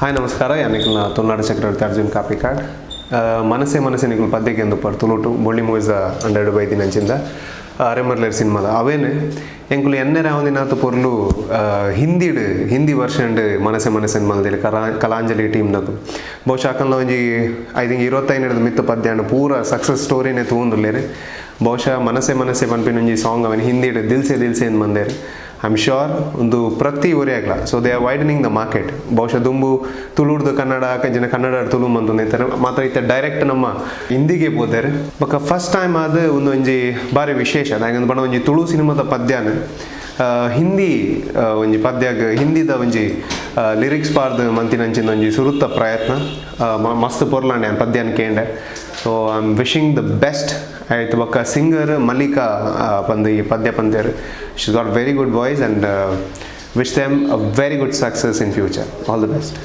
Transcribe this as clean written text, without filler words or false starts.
Hi, ನಮಸ್ಕಾರ. ಯಾನ್ ತುಳುನಾಡ ಚಕ್ರವರ್ತಿ ಅರ್ಜುನ್ ಕಾಪಿಕಾಡ್. ಮನಸ್ಸೇ ಮನಸ್ಸೇ ನಿಕುಲು ಪದ್ಯ ಕೇಂದುಪ್ಪರ್, ತುಳುಟು ಬೊಳ್ಳಿ ಮೂವೀಸ್ ಅಂಡರ್ಡ್ ಬೈದಿನಂಚಿಂದ ಅರೆಮರ್ಲೇರ್ ಸಿನಿಮಾದ. ಅವೇನೆ ಎಂಕುಲು ಎನ್ನೆರೆ ಆವಂದಿನಾತ್ ಪೊರ್ಲು ಹಿಂದಿಡ್, ಹಿಂದಿ ವರ್ಷನ್ಡ್ ಮನಸ್ಸೆ ಮನಸ್ಸೆ ಮಲ್ದಿರು ಕಲಾಂಜಲಿ ಟೀಮ್ನಕುಲು. ಬಹುಶಃ ಅಕಲ್ನ ಒಂಜಿ, I think, 25ರ್ದ್ ಮಿತ್ತ್ ಪದ್ಯಾನ ಪೂರ ಸಕ್ಸಸ್ ಸ್ಟೋರಿನೇ ತೂವೊಂದುಲ್ಲೆರ್. ಬಹುಶಃ ಮನಸ್ಸೆ ಮನಸ್ಸೆ ಪನ್ಪಿನ ಒಂಜಿ ಸಾಂಗ್, ಅವೇನು ಹಿಂದಿಡ್ ದಿಲ್ಸೆ ದಿಲ್ಸೆ ಅಂದ್ ಮಂದೇರ್. I am sure ಒಂದು ಪ್ರತಿ ಒರಿಯಾಗ್ಲ, so they are widening the market. ಬಹುಶಃ ದುಂಬು ತುಳುಡ್ದು ಕನ್ನಡ, ಕಂಚಿನ ಕನ್ನಡ ತುಳು ಮಂತೊಂದು ಇತ್ತಾರೆ ಮಾತ್ರ. ಇತ್ತೆ ಡೈರೆಕ್ಟ್ ನಮ್ಮ ಹಿಂದಿಗೆ ಪೋದೆರ್. ಬೊಕ್ಕ ಫಸ್ಟ್ ಟೈಮ್ ಆದ್ ಒಂದು ಒಂಜಿ ಬಾರಿ ವಿಶೇಷ ದಾಯೆಗಂದ್ ಪಂಡ, ಒಂಜಿ ತುಳು ಸಿನಿಮಾದ ಪದ್ಯಾನ ಹಿಂದಿ ಒಂಜಿ ಪದ್ಯಾಗ ಹಿಂದಿದ ಒಂಜಿ ಲಿರಿಕ್ಸ್ ಪಾರ್ದ್ ಮಂತಿನಂಚಿನ ಒಂಜಿ ಸುರುತ್ತ ಪ್ರಯತ್ನ. ಮಸ್ತ್ ಪೊರ್ಲಾಂಡೆ, ಯಾನ್ ಪದ್ಯಾನ ಕೇಂಡೆ. So I am wishing the best. ಆಯ್ತು, ಬೊಕ್ಕ ಸಿಂಗರ್ ಮಲ್ಲಿಕಾ ಪಂದ್ ಈ ಪದ್ಯ ಪಂತೆರ್. She got very good voice and wish them a very good success in future. All the best.